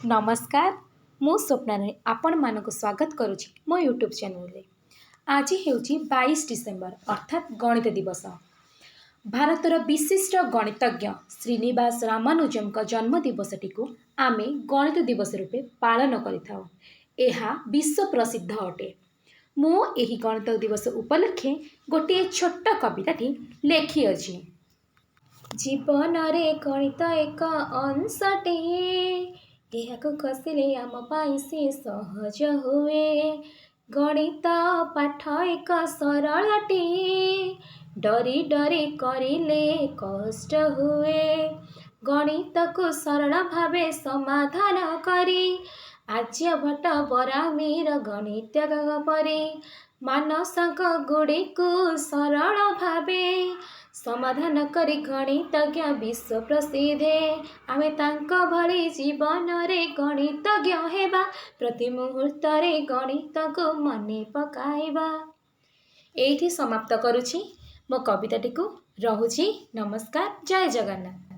ନମସ୍କାର, ମୁଁ ସ୍ୱପ୍ନାରାଣୀ ଆପଣମାନଙ୍କୁ ସ୍ୱାଗତ କରୁଛି ମୋ ୟୁଟ୍ୟୁବ୍ ଚ୍ୟାନେଲରେ। ଆଜି ହେଉଛି 22 ଡିସେମ୍ବର, ଅର୍ଥାତ୍ ଗଣିତ ଦିବସ। ଭାରତର ବିଶିଷ୍ଟ ଗଣିତଜ୍ଞ ଶ୍ରୀନିବାସ ରାମାନୁଜମଙ୍କ ଜନ୍ମ ଦିବସଟିକୁ ଆମେ ଗଣିତ ଦିବସ ରୂପେ ପାଳନ କରିଥାଉ। ଏହା ବିଶ୍ୱ ପ୍ରସିଦ୍ଧ ଅଟେ। ମୁଁ ଏହି ଗଣିତ ଦିବସ ଉପଲକ୍ଷେ ଗୋଟିଏ ଛୋଟ କବିତାଟି ଲେଖିଅଛି। ଜୀବନରେ ଗଣିତ ଏକ ଅଂଶଟିଏ, ଏହାକୁ କଷିଲେ ଆମ ପାଇଁ ସେ ସହଜ ହୁଏ। ଗଣିତ ପାଠ ଏକ ସରଳଟିଏ, ଡରି ଡରି କରିଲେ କଷ୍ଟ ହୁଏ। ଗଣିତକୁ ସରଳ ଭାବେ ସମାଧାନ କରି ଆର୍ଯ୍ୟଭଟ୍ଟ, ବରାହମିହିର ଗଣିତଜ୍ଞଙ୍କ ପରି ମାନସାଙ୍କ ଗୁଡ଼ିକୁ ସରଳ ଭାବେ ସମାଧାନ କରି ଗଣିତଜ୍ଞ ବିଶ୍ୱ ପ୍ରସିଦ୍ଧେ। ଆମେ ତାଙ୍କ ଭଳି ଜୀବନରେ ଗଣିତଜ୍ଞ ହେବା, ପ୍ରତି ମୁହୂର୍ତ୍ତରେ ଗଣିତକୁ ମନେ ପକାଇବା। ଏଇଠି ସମାପ୍ତ କରୁଛି ମୋ କବିତାଟିକୁ। ରହୁଛି, ନମସ୍କାର, ଜୟ ଜଗନ୍ନାଥ।